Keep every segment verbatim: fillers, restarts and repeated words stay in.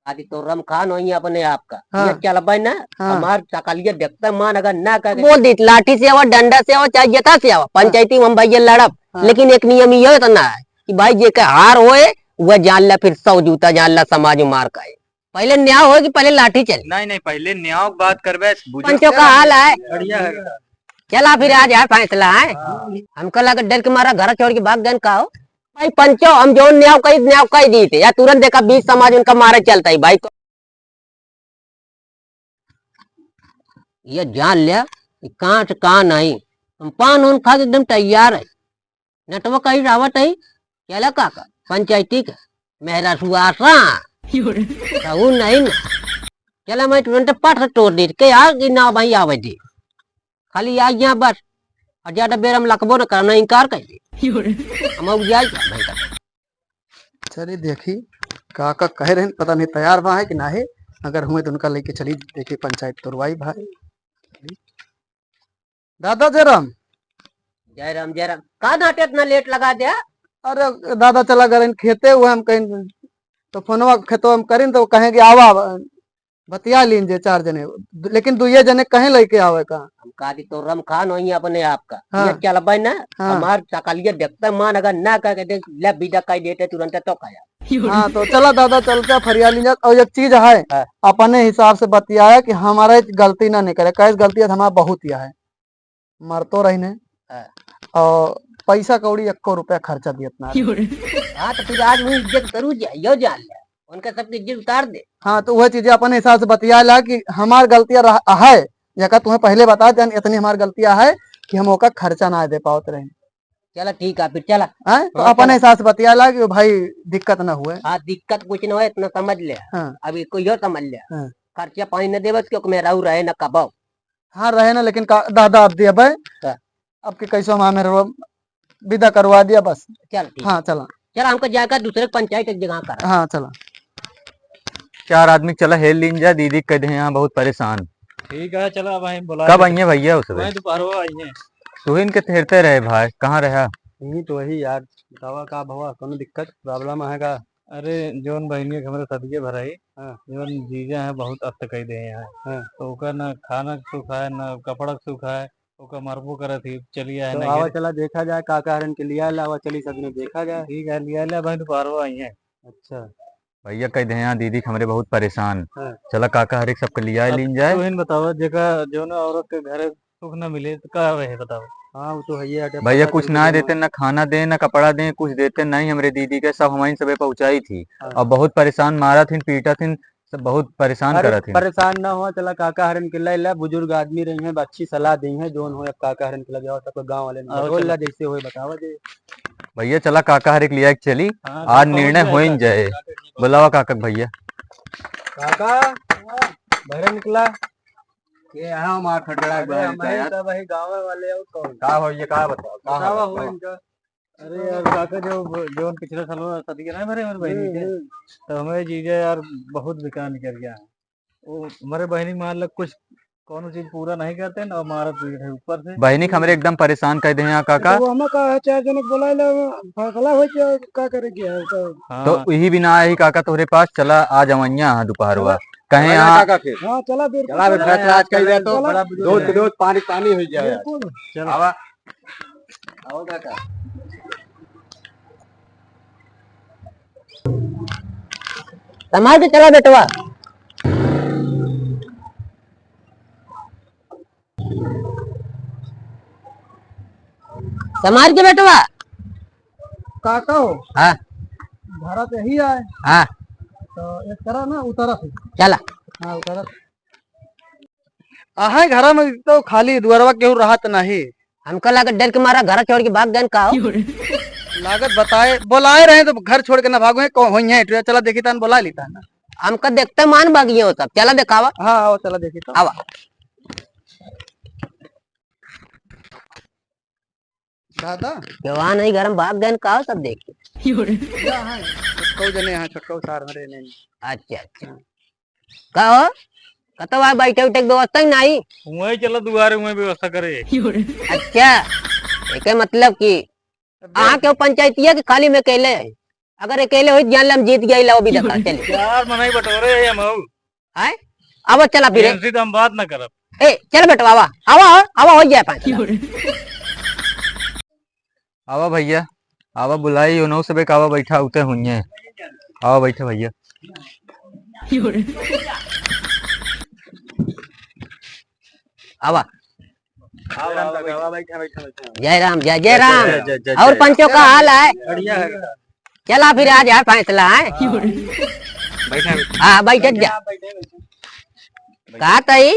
आदि तो रमखान होई अपने आप का। हाँ। ये चलबे ना, हाँ। हमार तकलिया देखते मान अगर ना करे। बोल दी, लाठी से आवा, डंडा से आवा, चाहे जता से आवा, हाँ। पंचायती में हम भैया लड़ब, हाँ। लेकिन एक नियम ये होता ना है कि भाई जे के हार होए, वह जान ला, फिर सौ जूता जान ला, समाज में मार खाए। पहले न्याय होए कि पहले लाठी चले? नहीं, नहीं, पहले न्याय की बात करबे, बुजुर्ग पंचों का हाल है। बढ़िया है। चला फिर आज है फैसला है। हाँ। हमका लगा डर के मारा घर छोड़ के भाग गए का हो। भाई पंचो, हम जो न्याय कही, न्याय कही दी थे, या तुरंत देखा बीच समाज उनका मारे चलता है भाई। ये जान लिया कि कहाँ से कहाँ नहीं, हम पान उन खा के एकदम तैयार है। नेटवर्क कहीं रावत है, चला काका, पंचायती के, मेहरा सुआसा। कहू नहीं ना। चला मैं तुरंत पट से तोड़ दी, के यार कि ना भाई आवे दी। खाली आ गया बस, और ज्यादा बेर हम लकबो न करना, इनकार कर दी। हम अब जाए क्या भाई का? चलिए देखी, काका कहे रहे, पता नहीं तैयार बा है कि ना है। अगर हुए तो उनका लेके चली, देखी पंचायत तोड़वाई भाई। दादा जयराम। जयराम, जयराम। का नाटे इतना लेट लगा दिया? अरे दादा चला गए खेते हुए, हम कहीं तो फोनवा खेतवा हम करीन तो कहें कि आवा, बतिया लीन जे चार जने, लेकिन दुइये जने कहें लेके आवे का। हम कहा दी तो रमखान होई अपने आप का। हाँ। ये चलबे ना, हाँ। हमार तकलिया देखते मान अगर ना कह के देख, ले विदा कह देते तुरंत तो खाया। हाँ, तो चला दादा, चलते फरिया लीन जात। और एक चीज है, हाँ। अपने हिसाब से बतियाया कि हमारा एक गलती ना निकले, कैसे गलती है हमारा बहुत ही है, मरतो रही ने। हाँ। और पैसा कौड़ी एको रुपया खर्चा दियत ना रहे। हाँ, तो फिर आज वो इज्जत करू जा, यो जान ले, उनका सबकी इज्जत उतार दे। हाँ, तो वह चीजें अपने हिसाब से बतिया ला कि हमार गलतियाँ रह-, है, या का तुम्हें पहले बता दें, इतनी हमार गलतियाँ है कि हम ओका खर्चा ना दे पावत रहे। चला ठीक है, फिर चला। हैं? तो हाँ, अपने चला। हिसाब से बतिया ला कि भाई दिक्कत ना हुए। हाँ, दिक्कत कुछ ना हुए, इतना समझ ले। हाँ। अभी कोई और समझ ले। हाँ। खर्चा पानी न देवे, क्योंकि मेहरारू रहे ना कबाऊ। हाँ, रहे ना, लेकिन का, दादा अब देबे। का? अब के कैसो हमार मेहरारू विदा करवा दिया बस। चल, ठीक। हाँ, चला। चला, हमको जाकर दूसरे पंचायत एक जगह कर। हाँ, चला। चार आदमी चला हेल लीन जा, दीदी कह दे यहाँ बहुत परेशान। ठीक है, चला भाई, बुला कब ले। आइए भैया उस वहीं दोपहर को आइए। तू ही इनके हेरते रहे भाई, कहाँ रहा? यहीं तो वही यार, बतावा का भवा, कोनो दिक्कत, problem है का? अरे, जौन बहिनिया के हमरे सदिये भराई, हाँ। जौन जीजा है, बहुत अत्त कई दे हैं। हाँ। तो ओकर ना खाना के सुख है, ना कपड़ा के सुख है, ओकर मरबो करत ही, चली आए तो ना आवा घेरे। चला देखा जाए, काका हरन के लिया ला, आवा चली सब जने देखा जाए। ठीक है, लिया ला भाई, दोपहरवा आई है। अच्छा। भैया कह दे यहाँ दीदी के हमरे बहुत परेशान। हाँ। चला काका हर एक सबके लिया अब लीन जाए। तू ही बतावा, जेका जौन औरत के घरे सुख ना मिले तो का रहे बताओ। हाँ, वो तो है ही है, भैया पता कुछ चल ना गया देते, हमारा। ना खाना दे, ना कपड़ा दे, कुछ देते नहीं हमरे दीदी के, सब हमारी सबे पहुँचाई थी। हाँ। और बहुत परेशान मारा थी, पीटा थी, सब बहुत परेशान अरे, करा थी। परेशान ना हो, चला काका हरन के लाई ला, बुजुर्ग आदमी रही हैं, अच्छी सलाह दी हैं, जौन हो अब काका हरन के ला जाओ, सबको गाँव वाले ने आओ, बटोर चलो। ला, जैसे होए बतावा जे। भैया चला काका हर एक लिया के चली, हाँ, आज काका निर्णय हो हो ही जाए। जाए। बुलावा काका के भैया। काका, बाहर निकला। के यहाँ मार खटरा अरे, बहन हम का ही यार। सब वही गाँव वाले और कौन? का हो ये, का बताओ, का बतावा हो हो बताओ। इनका। अरे यार, काका, जो, जो पिछले साल में शादी के ना भरे हमारे बहन के, हम्म, हम्म। तो हमें जीजा यार बहुत बेकार निकल गया। वो हमारे बहन के मान लो कुछ कौनो चीज पूरा नहीं करते ना, और मारा पीट है ऊपर से। बहनी के हमरे एकदम परेशान कर दे हैं यहाँ, काका। तो वो हमें कहा है, चार जने को बुला ले, फैसला हो जाए, का करेगी है, तो हाँ। तो यही बिना आई काका तोहरे पास, चला आ जवैया हाँ दोपहरवा। चला। कहे चला यहाँ काका फिर। हाँ, चला बिल्कुल चला बे, चला। फैसला आज कर ले तो। चला। दोस्त, दोस्त, पानी, पानी हो जाए। बिल्कुल। चला। आवा। आओ काका। संभाल के चला बेटवा। संभाल के बेटवा। काका हो? हाँ। घर तो यही आए। हाँ। तो एक तरह ना उतरा से। चला। हाँ, उतरा। आहे घर में तो खाली दुआरवा केहू रहत नहीं। हमका लागत डर के मारा घर छोड़ के भाग गए का हो? लागत बताए, बोलाए रहे तो घर छोड़ के ना भागो, कौन होई है, चला देखी तान बोला ली तान। हमका देखते मान भागिए हो सब, चला देखावा। हाँ, आओ, चला देखी तो। आवा। दादा। जवान है, गरम भाग गए का हो, सब देख के। या है, छोटकऊ जने यहाँ, छोटकऊ सार मरे नहीं। अच्छा, अच्छा। का हो? कतवा बैठे उठे के व्यवस्था ही नहीं? वहीं चला दुआरे, वहीं व्यवस्था करे। अच्छा, एके मतलब कि अबे। अहाँ के पंचायतिया के खाली में अकेले है? अगर अकेले होई, जान ले हम जीत गए, लाओ भी देखा, चल। चार मनई बटोरे है हम हऊ। आए? अब चला फिर। इनसे तो हम बात ना करब। ए, चल बेटवा, आवा, आवा, आवा, हो जाए पाँच लाख। आवा भैया, आवा बुलाई, उन्हों सबे का आवा बैठा होते हुइये। आवा बैठा भैया। आवा। आवा, आवा, बैठा, बैठा, बैठा। जय राम, जय, जय राम। जय, जय, जय, और जय। पंचों का हाल है? बढ़िया है। चला फिर आज है फैसला है। बैठा, बैठा। हाँ, बैठा जा। बैठा, बैठा। का तई?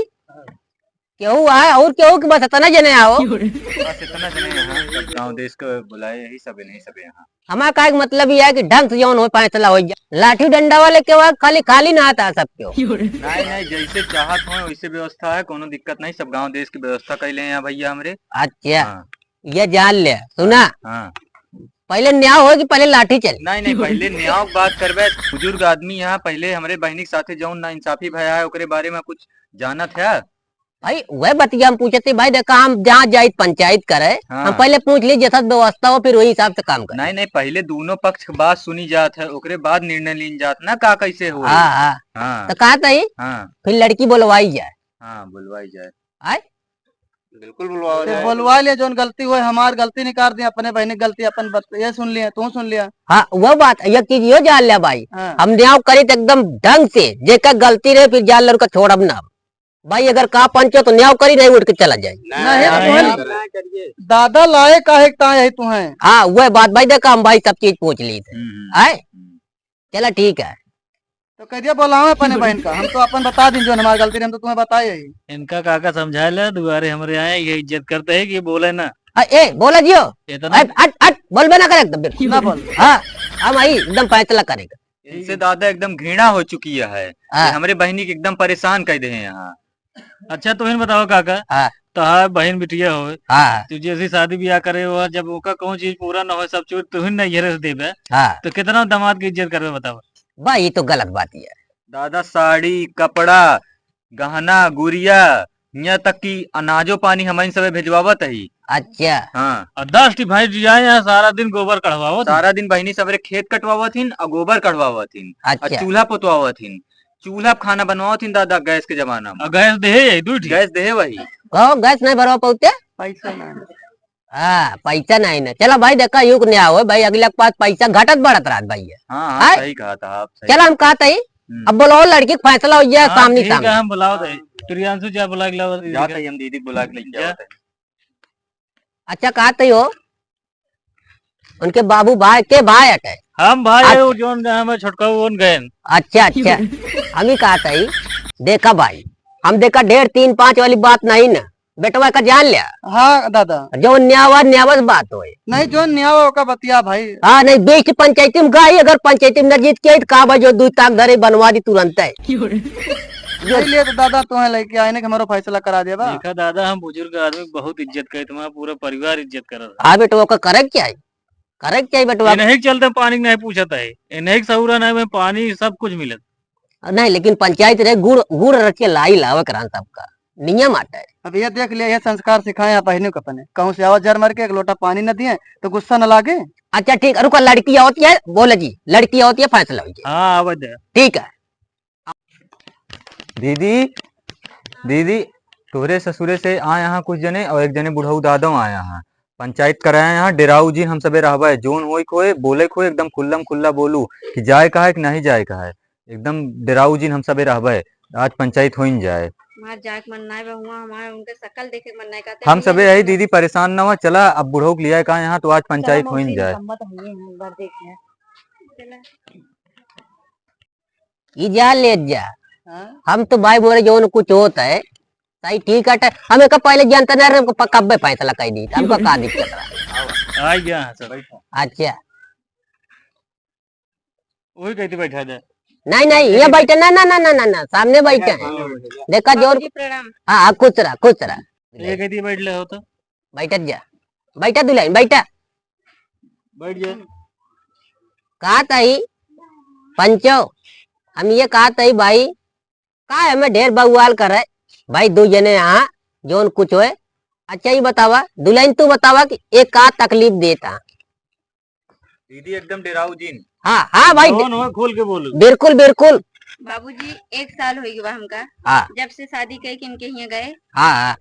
केहू आए और केहू के बस इतना जने आओ। बस इतना जने यहाँ, सब गाँव देश के बुलाए, यही सब, इन्हीं सब यहाँ। हमारा कहे के मतलब ये है कि ढंग से जौन हो फैसला हो जाए। लाठी डंडा वाले के बाद खाली, खाली ना आता सब क्यों। नहीं, नहीं, जैसे चाहत हो वैसे व्यवस्था है, कोनो दिक्कत नहीं, सब गाँव देश की व्यवस्था कैले हैं यहाँ भैया हमरे। अच्छा, हाँ। ये जान ले, सुना? हाँ। पहले न्याय हो कि पहले लाठी चले? नहीं, नहीं, पहले न्याय की बात करबे। बुजुर्ग आदमी यहाँ, पहले हमरे बहिनी के साथे जौन नाइंसाफी भया है, ओकरे बारे में कुछ जानत है? भाई, वह बतिया हम पूछते, भाई, देखा, हम जहाँ जाइत पंचायत करे, हाँ। हम पहले पूछ ली, जैसा व्यवस्था हो, फिर वही हिसाब से काम करे। नहीं, नहीं, पहले दोनों पक्ष की बात सुनी जात है, ओकरे बाद निर्णय लीन जात ना, का कैसे हो। हाँ, हाँ। हाँ। तो कहा तई? हाँ। फिर लड़की बोलवाई जाए। हाँ, बोलवाई जाए। आए? बिल्कुल बोलवावा तो जाए। बोलवा लिया, जौन गलती हुए, हमार गलती निकाल दिया, अपने बहिनी की गलती अपन बत-, ये सुन लिया, तू सुन लिया। हाँ, वो बात, ये चीज यो जान लिया भाई। हाँ। हम न्याय करी तो एकदम ढंग से, जेका गलती रहे, फिर जान ले उनका छोड़ब ना। भाई, अगर का पंचो तो न्याय करी, नहीं उठ के चला जाए। नहीं, नहीं, तुहन नहीं। दादा लाए काहे ता यही तुहें? हाँ, वह बात भाई, देखा, हम भाई सब चीज पूछ ली थे। हम्म, हम्म। आए? हम्म। चला, ठीक है। तो कह दिया, बोलाओ अपने बहन का, हम तो अपन बता दिन, जो हमारी गलती रही, हम तो तुम्हें बताए ही। इनका काका समझा ले, दुआरे हमरे आए, ये इज्जत करते हैं कि बोले ना। आ, ए, बोला जियो। इतना अट, अट, अट, बोलबे ना करे एकदम बिल्कुल। ना बोल। हाँ, हम आई एकदम फैसला करेगा। इनसे दादा एकदम घृणा हो चुकी है। हाँ। ये हमरे बहिनी के एकदम परेशान कर दे हैं यहाँ। अच्छा, तुहिन बताओ काका। हाँ। तोहार बहिन बिटिया होए। हाँ। तू जैसी शादी ब्याह करे हो, जब ओका कौन चीज पूरा न हो, सब चीज तुहिन नैहरे से देबे। हाँ। तो कितना दामाद की इज्जत करबे, बताओ। बा, ये तो गलत बात ही है। दादा, साड़ी, कपड़ा, गहना, गुरिया, यहाँ तक कि अनाजो पानी हमइन सबे भेजवावत ही। अच्छा। हाँ। और दस ठी भैंस जाए यहाँ, सारा दिन गोबर कढ़वावत ही। सारा दिन बहिनी सबरे खेत कटवावत हिन और गोबर कढ़वावत हिन और अच्छा। चूल्हा पोतवावत हिन। चूल्हा पे खाना बनवावत हिन दादा, गैस के जमाना में। और गैस देहे यही दुइ ठी? गैस देहे वही। कहो, गैस नहीं भरवा पाउते? पैसा नहीं। हाँ, पैसा नहीं ना। चला भाई, देखा, युग नया हो भाई, अगला के पास पैसा घटत बढ़त रहत भाई है। हाँ, हाँ, हैं? सही कहा था आप, सही चला, हम कहा। कहत ही, हम्म। अब बोलाओ लड़की के फैसला हो जाए हाँ, सामने ठीक है, सामने। हम बुलाओ दे। प्रियांशु जा बुला के लाओ दीदी जात के। ही हम दीदी के बुला के लेके जा। जावत है। अच्छा, कहत ही हो, उनके बाबू भाई के भाई हटे? हम भाई अच्छा। है, वो जोन हमें छोटका वो गए। अच्छा, अच्छा। हम ही कहत ही, देखा भाई, हम देखा ढेर तीन पाँच वाली बात नहीं ना, बेटवा का जान लिया। हाँ दादा। जो न्यावा, न्यावस बात होए। नहीं, जो न्यावा ओका बतिया भाई। हाँ, नहीं, बीच पंचायती में गई, अगर पंचायती में न जीत के आई, तो का बा जो दुइ ताक धरे बनवा दी तुरंत है। नहीं लिए तो दादा, तुम्हें लेके आए ने कि हमारो फैसला करा देबा। देखा दादा, हम बुजुर्ग आदमी बहुत इज्जत करे, तुम्हारा पूरा परिवार इज्जत करत है। हाँ बेटवा, ओका करे के चाही, करे के चाही बेटवा। ये नहीं चलते, पानी नहीं पूछत है, ये नहीं सहुरा नहीं में पानी सब कुछ मिलत। नहीं, लेकिन पंचायत रे गुड़, गुड़ रख के लाई लावे करान सबका नियम आटे। अब ये देख लिया, ये संस्कार सिखाए आप बहिनी को अपने। कहूँ से आवा जर मर के एक लोटा पानी न दिए तो गुस्सा न लागे। अच्छा ठीक, रुको, लड़की आवती है, बोले जी, लड़की आवती है, फैसला हो जाए। हाँ, आवे दे। ठीक है। दीदी, दीदी, तोहरे ससुरे से आए यहाँ कुछ जने और एक जने बुढ़ऊ दादो आए यहाँ। पंचायत कराए यहाँ, डेराऊ जिन हम सबे रहबे, जोन होए खोए, बोले खोए, एकदम खुल्लम खुल्ला बोलू कि जाए का है कि नहीं जाए का है। एकदम डेराऊ जिन हम सबे रहबे, आज पंचायत होइन जाए। हमार जाए के मन नाय बा हुआं, हमार उनके शकल देखे के मन नाय कहते हम सबे यही दीदी परेशान न हुआ, चला अब बुढ़ऊ के लिया का यहाँ तो आज पंचला पंचायत होइन मौसी जाए। सम्मत हुए हैं, एक बार देख लें। चला। ई जा ले जा। हाँ? हम तो भाई बोले जौन कुछ होत है, सही ठीक है, हम एक पहले जानते ना रहे, हमको पक्का बे फैसला कर दी, हमको का दिक्कत रहा? आ गया है सर। अच्छा। वही कहती बैठा दे। नहीं, नहीं, ये बैठे ना, ना, ना, ना, ना, ना, सामने बैठे हैं। हाँ, बैठे। देखा जोर। बाबूजी, प्रणाम। हाँ, हाँ, खुश रहा, खुश रहा। ये कहती बैठ ले हो तो। बैठत जा, बैठा दुल्हन, बैठा। बैठ जा। कहत ही, पंचो, हम ये कहत ही भाई, का हमें ढेर बवाल करे? भाई, दू जने यहाँ, जौन कुछ होए। अच्छा, ये बतावा, दुल्हन, तू बतावा कि ये का तकलीफ देता? दीदी, एकदम डेराऊ जिन। हाँ, हाँ भाई, जौन होए, खोल के बोलो। बिल्कुल, बिल्कुल। बाबूजी, एक साल होइ गवा हमका, हाँ। जब से शादी कइ के इनके हियाँ गए। हाँ, हाँ।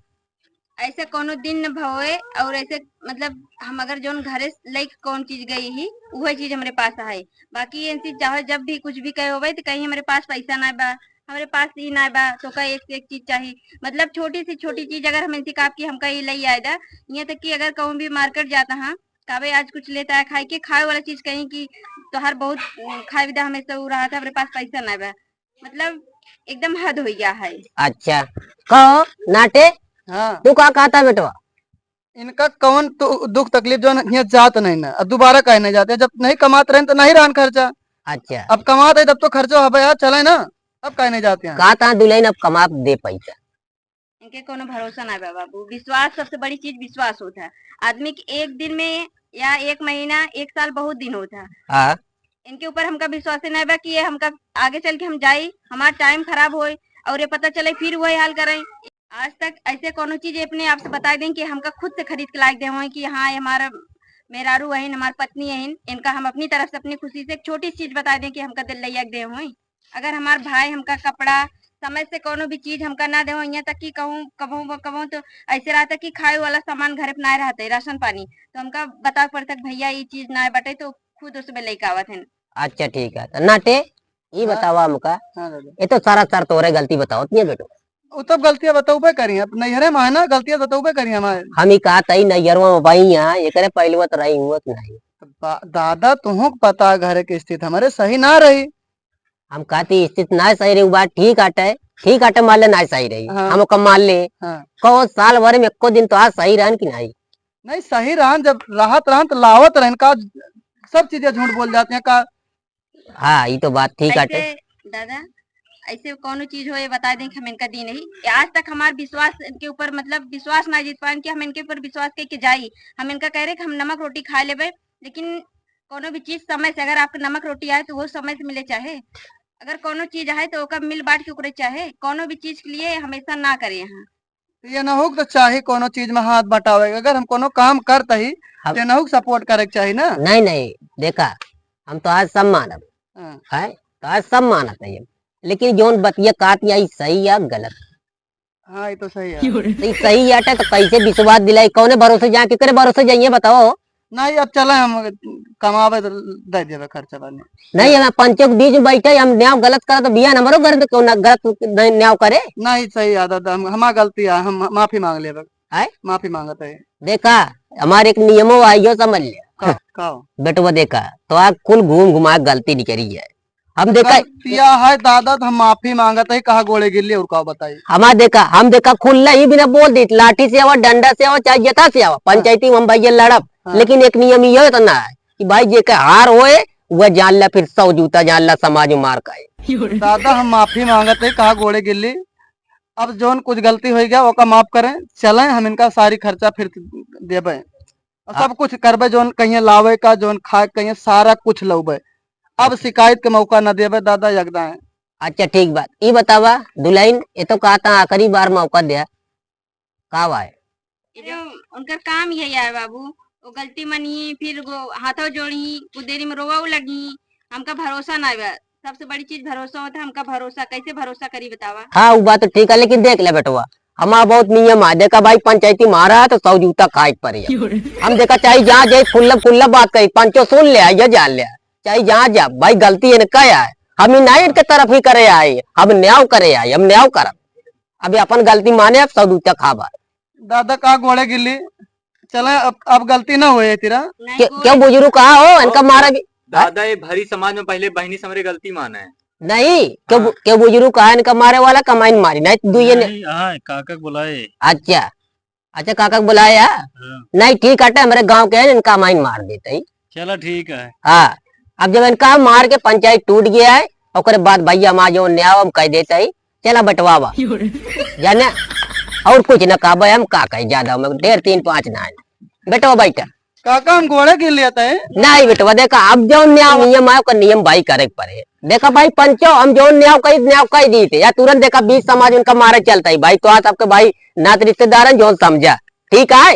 ऐसे कौनो दिन न भवे, और ऐसे, मतलब, हम अगर जौन घरे से लइके कौन चीज गई ही, उहे चीज हमरे पास आए। बाकी इनसे चाहे जब भी कुछ भी कहे होवे, तो कहीं हमरे पास पैसा ना बा, हमरे पास ई ना बा, तो का एक से एक चीज चाही। मतलब, छोटी से छोटी चीज अगर हम इनसे कहब कि हमका ई लइ आए दा, यहाँ तक कि अगर कहूँ भी market जाता हाँ, कहबे आज कुछ लेता है खाए के, खाए वाला चीज कहीं कि तोहार बहुत, उम, खाए बिदा हमेशा उ रहा था, हमरे पास पैसा ना बा। मतलब, एकदम हद होइ गया है। अच्छा, कहो नाटे, हाँ। तू का कहता बेटवा? इनका कौन तो दुख तकलीफ जो हियाँ जात नहीं ना, अब दोबारा काहे नहीं जाते? जब नहीं कमात रहे तो नहीं रहन खर्चा। अच्छा। अब कमात है तब तो खर्चा हबे यार, चले ना, अब काहे नहीं जाते हैं? कहता दुल्हन अब कमा दे पैसा। इनके कोनो भरोसा ना बा बाबू। विश्वास, सबसे बड़ी चीज विश्वास होता है। आदमी के एक दिन में या एक महीना, एक साल बहुत दिन होता है। हाँ। इनके ऊपर हमका विश्वास ही ना बा कि ये हमका आगे चल के हम जाई, हमार time खराब होए और ये पता चले फिर वही हाल करें। आज तक ऐसे कोनो चीज अपने आप से बताइ दें कि हमका खुद से खरीद के लाइके दे होए कि हाँ, ये हमारा मेहरारू अहिन, हमार पत्नी अहिन, इनका हम अपनी तरफ से अपनी खुशी से एक छोटी चीज बताइ दें कि हमका दिल लइया के दे होए। अगर हमार भाई हमका कपड़ा समय से कोनो भी चीज हमका ना देवे, यहाँ तक कि कहूँ कबहूँ ब-, कबहूँ तो ऐसे रहता कि खाए वाला सामान घरे पे ना रहते, राशन पानी, तो हमका बतावे पड़ता कि भैया ई चीज ना बटे, तो खुद उसमें लेके आवत हैं। अच्छा ठीक है, तो नाटे ई हाँ। बतावा हमका, हाँ दादा। ये तो सारा सार तोरे गलती बतावत नहीं है बेटो। वो तब गलतियाँ बतौबे करी, अब नैहरे में है ना, गलतियाँ बतौबे करी हमारे। हम ही कहा तई नैहरवा में बाई यहाँ, एकरे पहलुआ तो रही हुआ कि नहीं। बा-, दादा तुहूँ के पता घरे के स्थिति हमारे सही ना रही। हम कहती स्थिति ना सही रही, बात ठीक आटे, ठीक आटे मान ले ना सही रही, हाँ। हम ओका मान ले। हाँ। कहो साल भर में एको दिन तो आज सही रहन कि नहीं? नहीं सही रहन, जब राहत रहन तो लावत रहन का, सब चीजें झूठ बोल जाते हैं का। हाँ, ये तो बात ठीक आटे। ऐसे दादा, ऐसे कौनो चीज हो ये बता दें कि हम इनका दी नहीं। ये आज तक हमार विश्वास इनके ऊपर, मतलब विश्वास ना जीत पाएन कि हम इनके ऊपर विश्वास करके जाई। हम इनका कह रहे कि हम नमक रोटी खा लेबे, लेकिन कौनो भी चीज समय से, अगर आपके नमक रोटी आए तो वो समय से मिले चाहे, अगर कौनो चीज आए तो ओका मिल बांट के ओकरे चाहे, कौनो भी चीज के लिए हमेशा ना करे यहाँ। तो ये नहुक तो चाही कोनो चीज में हाथ बटावे के। अगर हम कोनो काम करत ही, हम तो ये नहुक support करे के चाही ना। नहीं, नहीं, देखा, हम तो आज सब मानब। हाँ। है? तो आज सब मानत है ये। लेकिन जौन बतिया कहत या, ई सही या गलत? हाँ, ये तो सही है। तो ई सही आटे तो कैसे विश्वास दिलाई? कौने भरोसे जाए, केकरे भरोसे जाइए बताओ? नहीं, अब चले हम कमावे तो दे देबे खर्चा पानी। नहीं, हम पंचों के बीच में बैठे, हम न्याय गलत करत तो बियान हमरो घर में क्यों ना गलत न्याय करे? नहीं, सही है दादा, हम, हमार गलती है, हम माफी मांग लेबे। आय? माफी मांगत है। देखा, हमार एक नियमो है, यो समझ ले। का, का हो? बेटवा देखा, तो आ कुल घूम घुमा के गलती निकरी है। हम देखा गलतिया है दादा, तो हम माफी मांगत है, कहा गोड़े गिल्ली और का बताई? हमार देखा, हम देखा खुल्ला ही बिना बोल दी, लाठी से आवा, डंडा से आवा, चाहे जता से आवा, हाँ। पंचायती में हम भैया लड़ब, हाँ। लेकिन एक नियम ये तो ना है कि भाई जेके हार होए, वह जान ला, फिर सौ जूता जान ला, समाज में मार खाए। दादा, हम माफी मांगत है, कहा गोड़े गिल्ली, अब जौन कुछ गलती होइ गया, ओका माफ करें, चलें, हम इनका सारी खर्चा फिर देबे। और हाँ। सब कुछ करबे, जौन कहिए लावे का, जौन खाए कहिए, सारा कुछ लौबे। अब अच्छा। शिकायत के मौका न देबे दादा, यगदा है। अच्छा, ठीक बात। ई बतावा दुल्हन, ये तो कहा था आखिरी बार मौका दिया, का बा? ये जो उनकर काम यही है बाबू, वो गलती मनी, फिर वो हाथों जोड़ी, वो देरी में रोवा लगी, हमका भरोसा ना बा। सबसे बड़ी चीज भरोसा होता है, हमका भरोसा, कैसे भरोसा करी बतावा? हाँ, वो बात तो ठीक है, लेकिन देख ले बेटवा, हमारा बहुत नियम है। देखा भाई, पंचायती मारा है तो सौ जूता खाए के पड़े। हम देखा चाहे जहाँ जाए, खुल्ला खुल्ला बात कही, पंचो सुन ले, या जान ले, चाहे जहाँ जा भाई, गलती इनका है, हम ही ना इनके तरफ ही करे आए, हम न्याय करे आए, हम न्याय करब। अभी अपन गलती माने, अब सौ जूता खाबा। दादा का गोड़े गिल्ली, चला, अब, अब गलती ना होए तेरा। नहीं, के, गोड़ क्यों बुजुर्ग कहा हो, इनका और मारा भी। दादा, ये भरी समाज में पहले बहनी समरे गलती माना है। नहीं, क्यों हाँ। बु-, क्यों बुजुर्ग कहा इनका मारे वाला कमाइन मारी, नहीं तो दुइये ने नहीं, हाँ, काका के बुलाए। अच्छा, अच्छा, काका के बुलाए है? हाँ। नहीं, ठीक हटे, हमारे गांव के हैं, इनका कमाइन मार देते ही। चला, ठीक है। हाँ, अब जब इनका मार के पंचायत टूट गया है, ओकरे बाद भैया हमार जो न्याय हम कह देते ही, चला बंटवावा। यो रे। जाने, और कुछ न कहबे हम, का कही ज्यादा, हम ढेर तीन पाँच ना है। बेटवा बैठा। काका, हम गोड़े गिर लिया था, हैं? नहीं बेटवा, देखा, अब जो न्याय नियम आयो का नियम भाई करे के पड़े। देखा भाई पंचो, हम जो न्याय कही, न्याय कही दी थे, या तुरंत देखा बीच समाज उनका मारे चलता है भाई, तो आज आपके भाई नात रिश्तेदार हैं, जो समझा, ठीक है?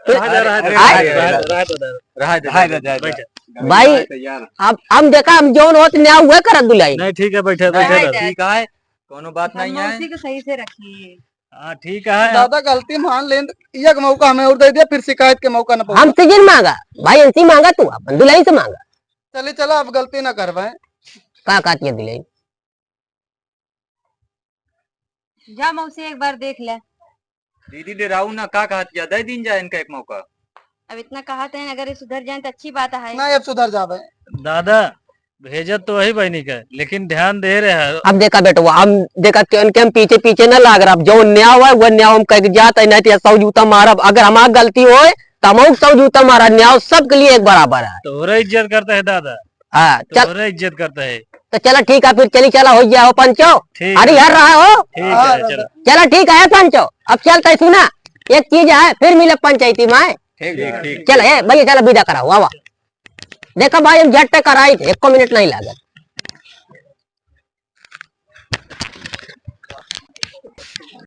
रहा दे, रहा दे, आय? रहा दे, रहा दे, रहा दे, रहा दे, रहा दे, रहा दे, बैठ जा। भाई, तैयार है। अब हम देखा, हम जौन होत न्याय हुए करत दुलाई। नहीं, ठीक है, बैठे, बैठे नहीं, रहो। ठीक है, कोनो बात हम नहीं है। मौसी को सही से रखिए। हाँ, ठीक है। दादा, गलती मान लें, एक मौका हमें और दे दिया, फिर शिकायत के मौका न पाओ। हमसे जिन मांगा, भाई, इनसे मांगा तू, अपन दुलाई से मांगा। चले, चला, अब गलती ना करवाएं। का कहत ये दुलाई? जा मौसी, एक बार देख ले। दीदी, डेराऊ ना, का कहत या, दे दीन जा इनका एक मौका। अब इतना कहत हैं, अगर ये सुधर जाएं तो अच्छी बात है। ना, अब सुधर जावे। दादा, भेजत तो वही बहनी का, लेकिन ध्यान दे रहे हैं। अब देखा बेटवा, हम देखा कि उनके हम पीछे पीछे ना लाग रहा। अब जो न्याय हुआ, वो न्याय हम कह के जात है, नहीं तो ये सौ जूता मारब। अगर हमार गलती होए, तो हम सौ जूता मारा। न्याय सबके लिए एक बराबर है। तोहरा इज्जत करता है दादा। हाँ, चल। तोहरा इज्जत करता है। तो चला ठीक है, फिर चली चला, हो जाओ पंचो। ठीक अरे है। यार रहा हो। ठीक है, चलो। चला ठीक है पंचो, अब चलते सुना, एक चीज है, फिर मिले पंचायती में। ठीक, ठीक, ठीक। चल, ए भैया, चला विदा कराओ, आवा। देखा भाई, हम झट कराई थे, एको मिनट नहीं लागत।